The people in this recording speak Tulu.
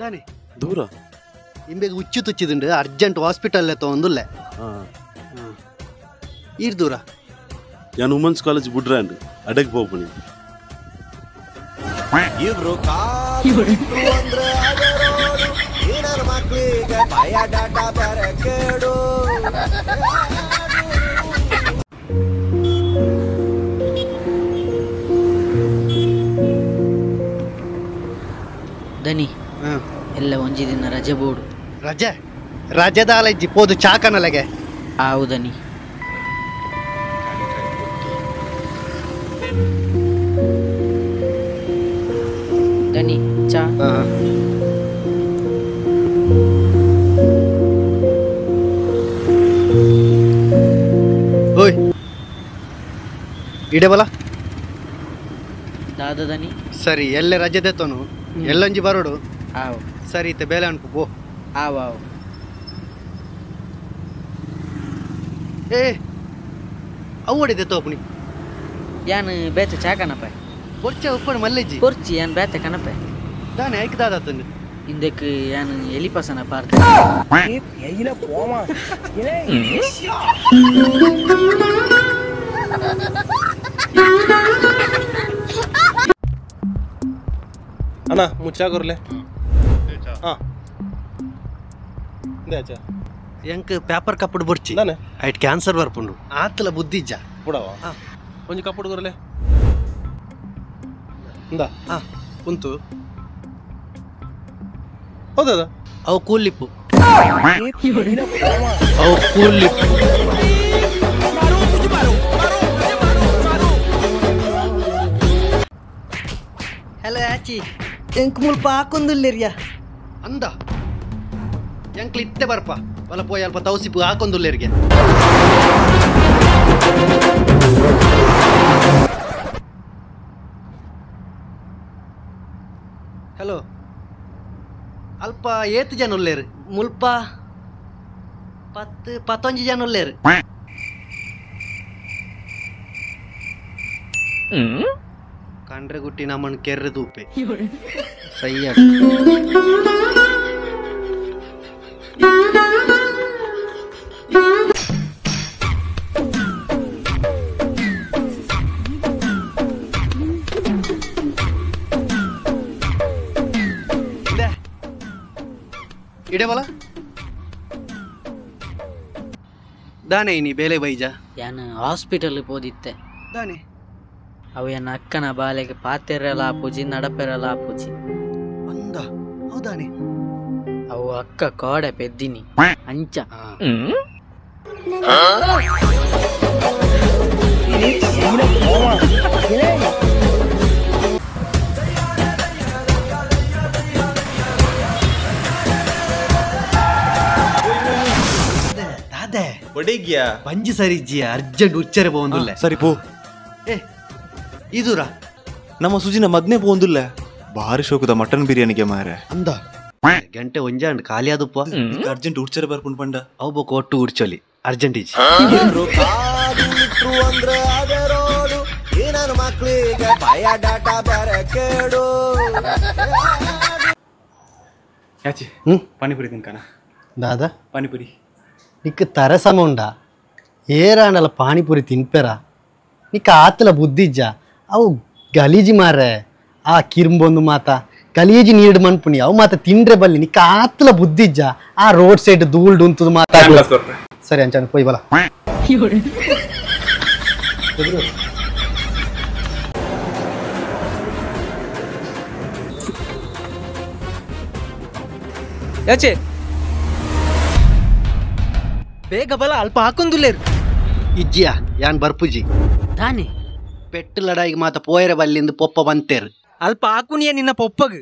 ದಾನೆ ದೂರ ಇಂಬೆಗ್ ಉಚ್ಚು ತುಚ್ಚಿದುಂಡು ಅರ್ಜೆಂಟ್ ಹಾಸ್ಪಿಟಲ್ ತಗೊಂದುಲ್ಲೆ. ಈರ್ ದೂರ ಯಾನ್ ವುಮೆನ್ಸ್ ಕಾಲೇಜ್ ಬುಡ್ರಾಂಡ್ ಅಡೆಗ್ ಪೋಪುನಿ. ಇವ್ರು ಕಾಲು ಅಂದ್ರೆ ಅದರೋಡು ಈ ನನ್ನ ಮಕ್ಳಿಗೆ ಭಯ ಡಾಟಾ ಬೇರೆ ಕೇಡು. ದನಿ ಎಲ್ಲ ಒಂಜಿ ದಿನ ರಜೆ ಬೋಡು. ರಜೆ ರಜೆದಾಲ ಇಜ್ಜಿ ಪೋದು ಚಾಕನಲಗೆ. ಆವು ದನಿ. ದನಿ ಚಾ. ಓಯ್ ಇಡೆ ಬಲ ದಾದ ದನಿ. ಸರಿ ಎಲ್ಲೆ ರಜೆ ದೆತ್ತೋನು ಎಲ್ಲೊಂಜಿ ಬರೋಡು. ಆವು ಸರಿ ಇತ್ತೆ ಬೇಲೆ ಅನ್ಪು ಪೋ. ಆವು ಆವು. ಏ ಅವು ಹೊಡಿದೆ ತೋಪುನಿ. ಯಾನ್ ಬೇತೆ ಚಾ ಕನಪೆ ಬೊರ್ಚೆ ಉಪ್ಪಡು ಮಲ್ಲೆಜ್ಜಿ ಬೊರ್ಚಿ ಯಾನ್ ಬೇತೆ ಕನಪೆ ದಾನೆ ಐಕ್ ದಾದಾತಂದು ಇಂದಕ್ಕೆ ಯಾನ್ ಎಲಿಪಸನ ಪಾರ್ತ. ಅಣ್ಣ ಮುಚ್ಚಾ ಕೊರ್ಲೆ. ಹಾಂ ಇಂದೇ ಎಂಕ್ ಪೇಪರ್ ಕಪ್ಪಡು ಬೊರ್ಚಿ ದಾನೆ ಐಟ್ ಕ್ಯಾನ್ಸರ್ ಬರ್ಪುಂಡು ಆತಲ ಬುದ್ಧಿಜ್ಜ ಪುಡವ ಒಂಜಿ ಕಪ್ಪಡು ಕೊರ್ಲೆ. ಇಂದ ಕುಂತು ಹೌದದ ಅವು ಕೂಲಿಪ್ಪು ಅವು ಕೂಲಿಪ್ಪು. ಹಲೋ ಆಚಿ ಎಂಕ್ ಮುಲ್ಪ ಹಾಕೊಂದುಲ್ಲೇರಿಯಾ ಅಂದ ಎಂಕ್ಲು ಇತ್ತೆ ಬರ್ಪ ಬಲ ಪೋಯ್ ಅಲ್ಪ ತೌಸಿಪು ಹಾಕೊಂದುಲ್ಲೇರಿಗೆ. ಹಲೋ ಅಲ್ಪ ಏತ್ ಜನ ಉಲ್ಲೇರು? ಮುಲ್ಪ 10 15 ಜನ ಉಲ್ಲೇರು. ಕಂಡ್ರೆ ಗುಟ್ಟಿ ನಮ್ಮನ್ನು ಕೆರ್ರೆ ತೂಪೆ ಸಯ್ಯ. ಇಡೆ ಬಲ ದಾನೆ ನೀ ಬೇಲೆ ಬೈಜ. ಯಾನ್ ಹಾಸ್ಪಿಟಲ್ ಪೋದಿತ್ತೆ ದಾನೆ ಅವು ಎನ್ನ ಅಕ್ಕನ ಬಾಲೆಗೆ ಪಾತೆರಲ ಆಪುಜಿ ನಡಪೆರಲ ಆಪುಜಿ ಅಂದ. ಹೌದಾನೆ ಅವು ಅಕ್ಕ ಕೋಡೆ ಪೆದ್ದಿನಿ ಅಂಚ. ದಾದೆ ಒಡೆಗ್ಯಾ ಬಂಜಿ ಸರಿ ಇಜ್ಜಿ ಅರ್ಜೆಂಟ್ ಉಚ್ಚರೆ ಪೋಂದುಲ್ಲೆ. ಸರಿ ಪೋ. ಏ ಇದೂರ ನಮ್ಮ ಸುಜಿನ ಮದ್ನೆ ಪೋಂದುಲ್ಲೆ ಭಾರಿ ಶೋಕದ ಮಟನ್ ಬಿರಿಯಾನಿಗೆ ಮಾರೆ ಅಂದ. ಗಂಟೆ ಒಂಜಾಂಡ್ ಖಾಲಿ ಆದುಪ್ಪ ಅರ್ಜೆಂಟ್ ಉಡ್ಚರೆ ಬರ್ಪುಂಡು ಪಂಡ ಅವು ಬೊಕ ಒಟ್ಟು ಉಡ್ಚೊಲಿ ಅರ್ಜೆಂಟ್ ಇಜ್ಜಿ. ಇವ್ರು ಕಾಲು ಇಟ್ರು ಅಂದ್ರೆ ಅದರೋಡು ಈ ನನ್ನ ಮಕ್ಳಿಗೆ ಭಯ ಡಾಟಾ ಬೇರೆ ಕೇಡು. ಯಾಚಿ ಪಾನಿಪುರಿ ತಿನ್ಕನ ದಾದಾ ಪಾನಿಪುರಿ ನಿಕ್ ತರಸಮ ಉಂಡ ಏರಾಂಡಲ ಪಾನಿಪುರಿ ತಿನ್ಪೆರ ನಿಕ್ಕ ಆತಲ ಬುದ್ಧಿಜ್ಜ ಅವು ಗಲೀಜಿ ಮಾರ್ರೆ ಆ ಕಿರ್ಂಬೊಂದು ಮಾತ ಗಲೀಜಿ ನೀರು ಮನ್ಪುನಿ ಅವು ಮಾತ ತಿಂಡ್ರೆ ಬಲ್ಲಿ ನಿಕ್ಕ ಆತಲ ಬುದ್ಧಿಜ್ಜ ಆ ರೋಡ್ ಸೈಡ್ ಧೂಳ್ಡು ಉಂತುದು ಮಾತ. ಸರಿ ಅಂಚಾನ ಪೋಯ್ ಬಲ. ಯಾಚೆ ಬೇಗ ಬಲ ಅಲ್ಪ ಹಾಕೊಂದುಲ್ಲೇರು ಇಜ್ಜಿಯಾ ಯಾನ್ ಬರ್ಪುಜಿ ದಾನೆ ಪೆಟ್ಟು ಲಡಾಯಿಗೆ ಮಾತ ಪೋಯರೆ ಬಲ್ಲಿಂದು ಪೊಪ್ಪ ಬಂತೇರು ಅಲ್ಪ ಹಾಕುನಿಯ ನಿನ್ನ ಪೊಪ್ಪಗ್.